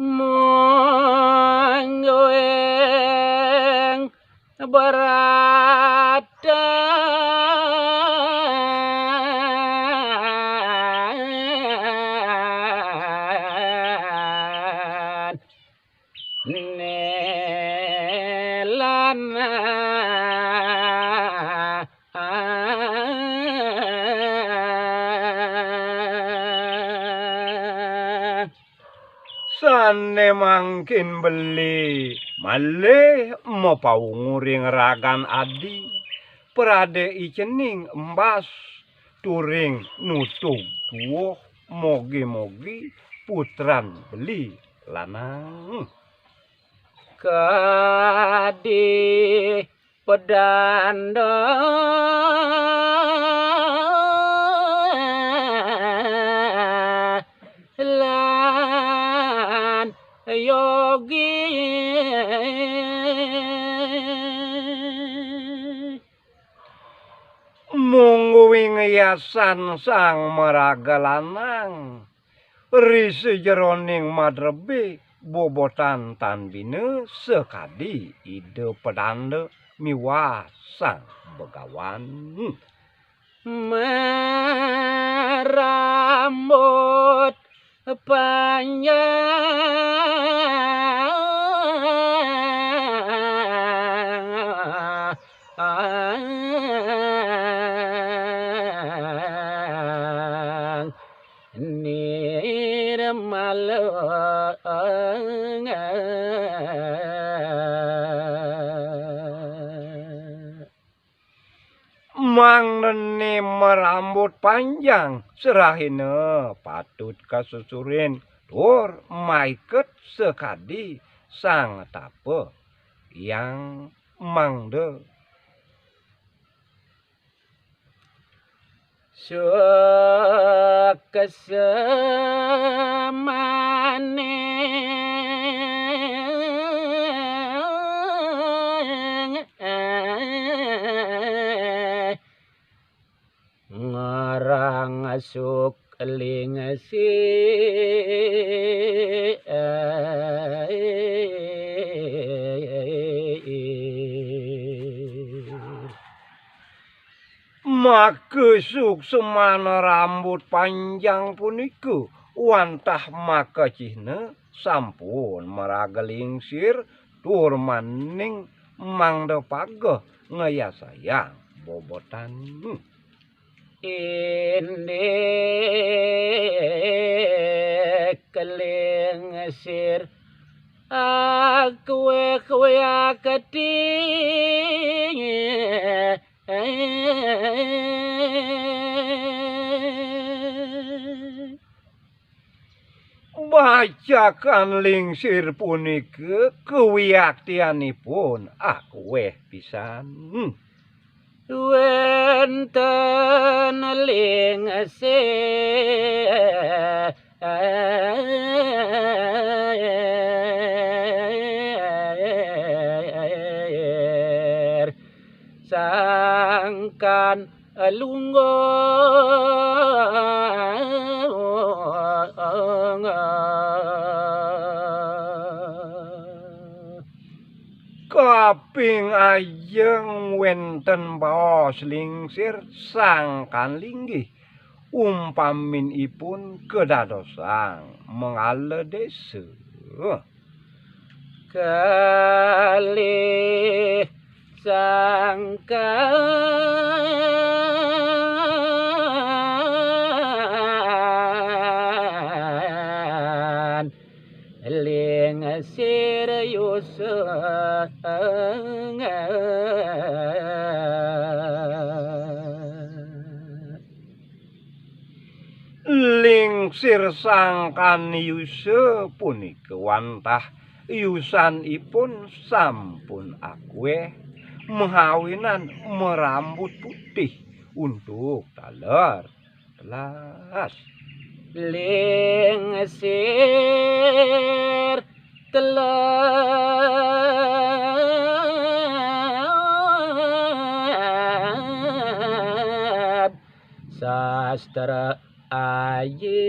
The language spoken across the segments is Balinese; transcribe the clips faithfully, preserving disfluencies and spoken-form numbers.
Mungguing beratan nelanang. Sané mangkin beli malih mapaunguring ragan adi, pradé icening embas turing nutug tuwuh, mogi-mogi putran beli lanang. Kadi pedanda lan yogi. Mungguing yasan sang maraga lanang, ri sajeroning madrebé bobotan tan bina sakadi Ida Pedanda miwah Sang Begawan. Merambut panjang nirmala. Mangdané marambut panjang, serahina patut kasusurin tur maiket sakadi sang tapa Hyang Mangda. Suksmaning ngarang suklingsi. Maka suksman rambut panjang punika wantah maka cihna sampun maraga lingsir tur maning mangda pageh ngayasayang bobotan. Indik lingsir akué kué aketing. Bacakan lingsir punika kawiaktianipun akuéh pisan. Wénten lingsir sangkan lungguh. Kaping ajeng wénten baos lingsir sangkan linggih, umpamin ipun kadadosang manggala désa. Kalih sangkan lingsir yuseng. Lingsir sangkan yusa punika wantah yusanipun sampun akuéh, mawinan marambut putih untuk taler telas. Lingsir telas sastra aji.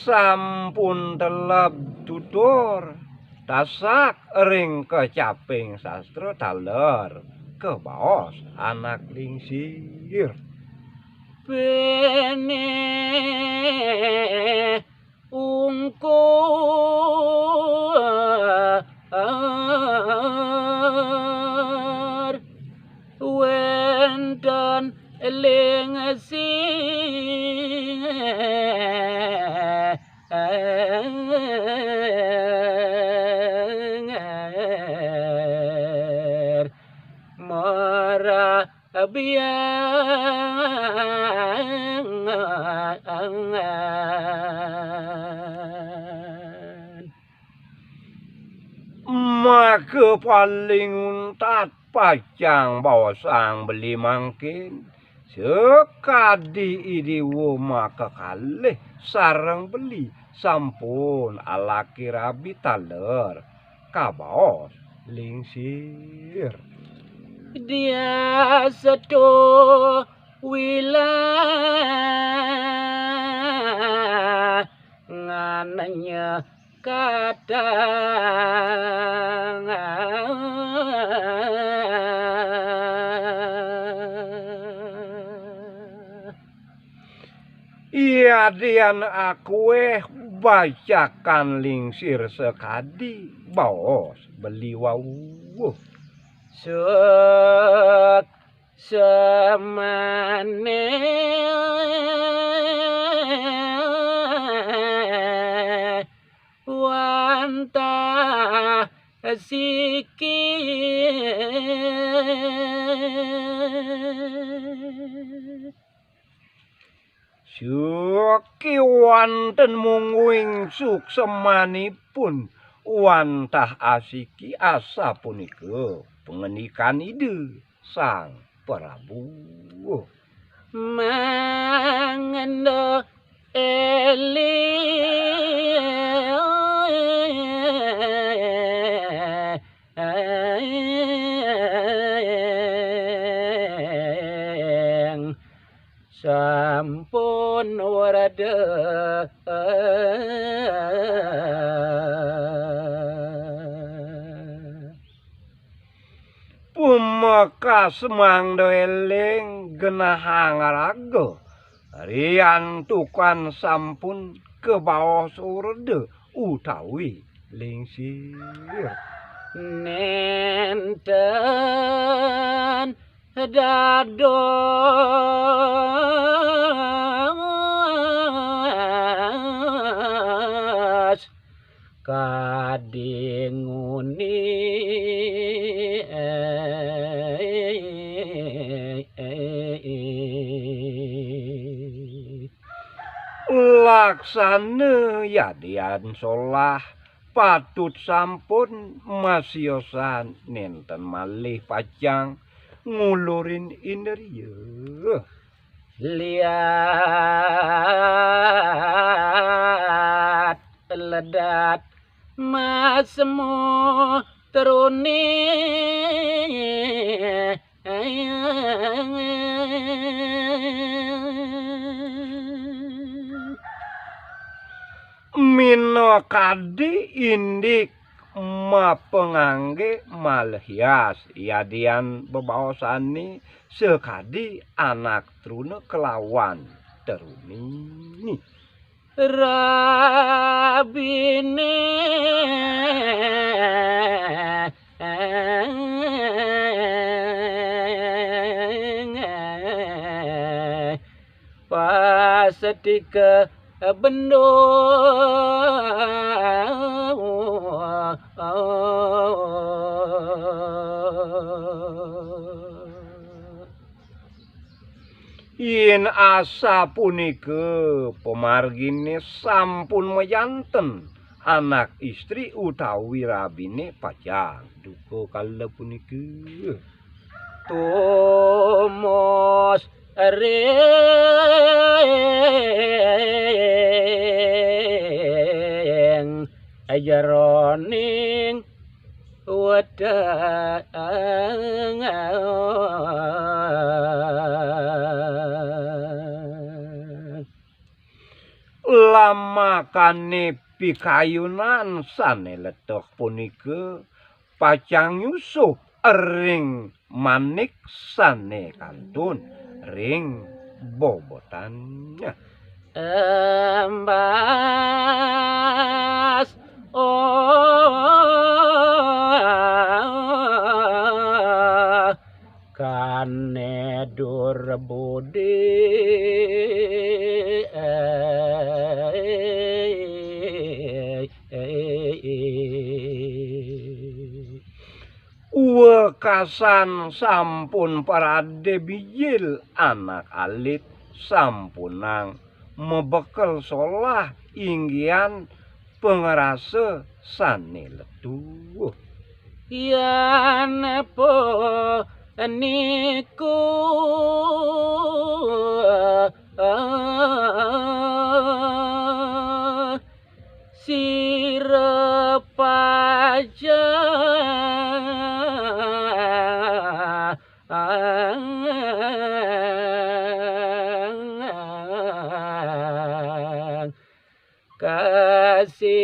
Sampun teleb tutur, tasak ring kecaping sastra taler kabaos anak lingsir. Pene ungkur wenten lingsir marabiangan. Maka paling untat pacang baosang beli mangkin, sakadi idiwa makakalih sareng beli sampun alaki rabi taler kabaos lingsir. Dia setu wilangannya kadangan. Yadian akueh bacakan lingsir sakadi baos beli wau. Suk semane wantah siki. Suki wanten mungguing suksemanipun wantah asiki asapunika pangandikan Ida Sang Prabu. Mangendo eling sampun warada. Pumekas mangda eling genahang raga, riantukan sampun kabaos warada utawi lingsir. Nenten dados kadinguni. Laksana yadian solah patut sampun masiosan nenten malih pacang ngulurin indria. Liat ledat masemu teruni. Minakadi indik mapangangge malih hias yadian bebaosane sakadi anak truna kelawan teruni. Rabine pasetika bendung. Yen asapunika pamargine sampun majanten anak istri utawi rabine pacang duka kala punika. Tumos ring jeroning weteng. Lamakane pikayunan sane leteh punika pacang nyusup ring manik sane kantun ring bobotannya. Embas, oh, kane dur budi. Wekasan sampun parade bijil anak alit, sampunang mabekel solah inggihan pangrasa sane letuh. Yan apa niku sira pacang kasisipang.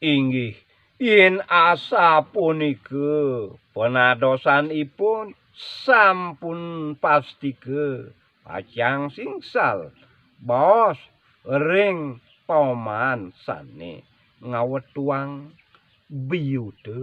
Inggih, yen asapunika panadosanipun sampun pastika pacang singsal baos ring paman sane ngawetuang biyuda.